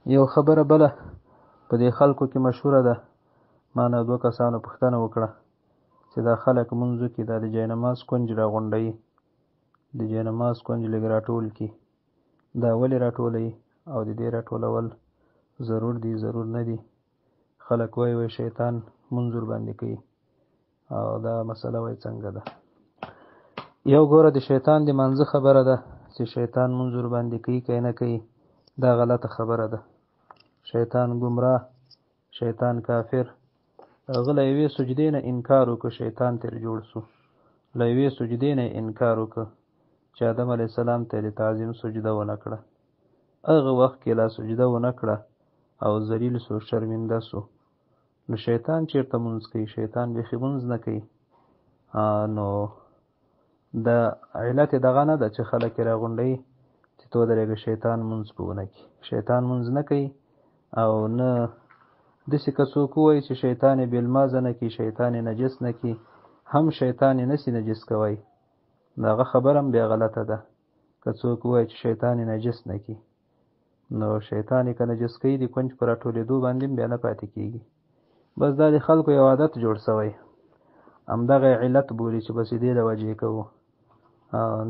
یو خبره بله په دې خلکو کې مشهوره ده، ما نه دوه کسانو پوښتنه وکړه چې دا خلک مونځ وکړي، دا د جاینماز کونج راغونډوي، د جاینماز کونج لږ راټول کړي، دا ولې راټولوي او د دې راټولول ضرور دي ضرور نه دي؟ خلک وایي وایي شیطان مونځ ورباندې کوي او دا مسله وایي څنګه ده؟ یو ګوره د شیطان د مانځه خبره ده چې شیطان مونځ ورباندې کوي که نه کوي، دا غلطه خبره ده. شیطان ګمراه، شیطان کافر، هغه له یوې سجدې نه انکار وکړ، شیطان ترې جوړ سو. له یوې سجدې نه انکار وکړ چې آدم علیه السلام ته یې د تعظیم سجده ونه کړه. هغه وخت کې لا سجده ونه کړه او ذلیل سو، شرمنده سو. نو شیطان چیرته مونځ کوي؟ شیطان بیخي مونځ نه کوي. نو د علت دغه نه ده چې خلک یې راغونډوي چې ته ودرېږه شیطان مونځ په ونه کړي. شیطان مونځ نه کوي او نه داسې که څوک ووایي چې شیطان یې بېلمازه نه کړي، شیطان یې نجس نه کړي، هم شیطان یې نسي نجس کوی، نو هغه خبره هم بیا غلطه ده. که څوک ووایي چې شیطان یې نجس نه کړي، نو شیطان یې که نجس کوي د کونج په راټولېدو باندې هم بیا نه پاتې کېږي. بس دا د خلکو یو عادت جوړ سوی، همدغه علت بولي چې بس دې له وجې کوو.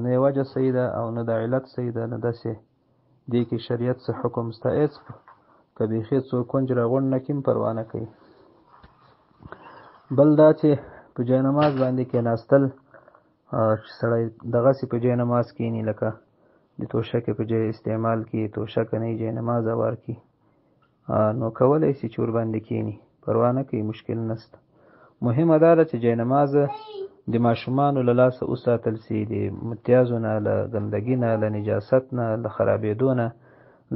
نه یې وجه صحیح ده او نه د علت صحیح ده، نه داسې دې کې شریعت څه حکم سته هېڅ. که بیخي څوک کونج راغونډ نه کړي پروا نه کوي. بل دا چې په جای نماز باندې کېناستل، چې سړی دغسې په جای نماز کښېني لکه د توشکې په جای استعمال کړي، توشکه نه جای نماز هوار کړي، نو کولی سي چې ورباندې کښېني، پروا نه کوي، مشکل نسته. مهمه دا ده چې جای نماز د ماشومانو له لاسه وساتل سي، د متیازو نه، له ګندګي نه، له نجاست نه، له خرابېدو نه،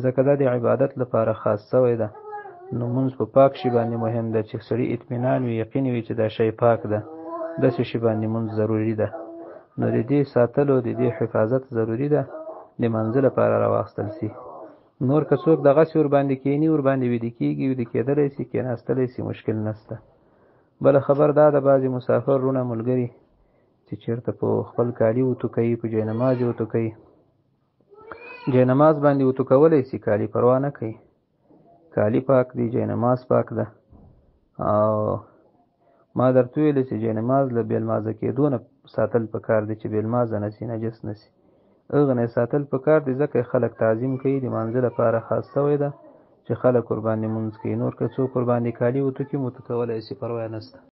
ځکه دا د عبادت لپاره خاص سوی ده. نو مونځ په پاک شي باندې مهم ده چې سړي اطمینان وي، یقین وي چې دا شی پاک ده، داسې شي باندې مونځ ضروري ده. نو د دې ساتلو، د دې حفاظت ضروري ده، د مانځه لپاره راواخیستل سي. نور که څوک دغسې ورباندې کښېني، ورباندې ویده کېږي، ویده کېدلی سي، کښېناستلی سي، مشکل نسته. بله خبر دا ده، بعضې مسافر وروڼه ملګري چې چېرته په خپل کالي اوتو کوي، په جای نماز یې اوتو کوي، جای نماز باندې اوتو کولی سي، کالي پروا نه کوي، کالي پاک دي، جای نماز پاک ده. او ما درته وویل چې جای نماز له بېلمازه کېدو نه ساتل پکار دي چې بېلمازه نه سي، نجس نه سي، هغه نه ساتل پکار دي، ځکه خلک تعظیم کوي، د مانځه لپاره خاص سوی ده چې خلک ورباندې مونځ کوي. نور که څوک ورباندې کالي اوتو کړي، اوتو کولی سي، پروا یې نسته.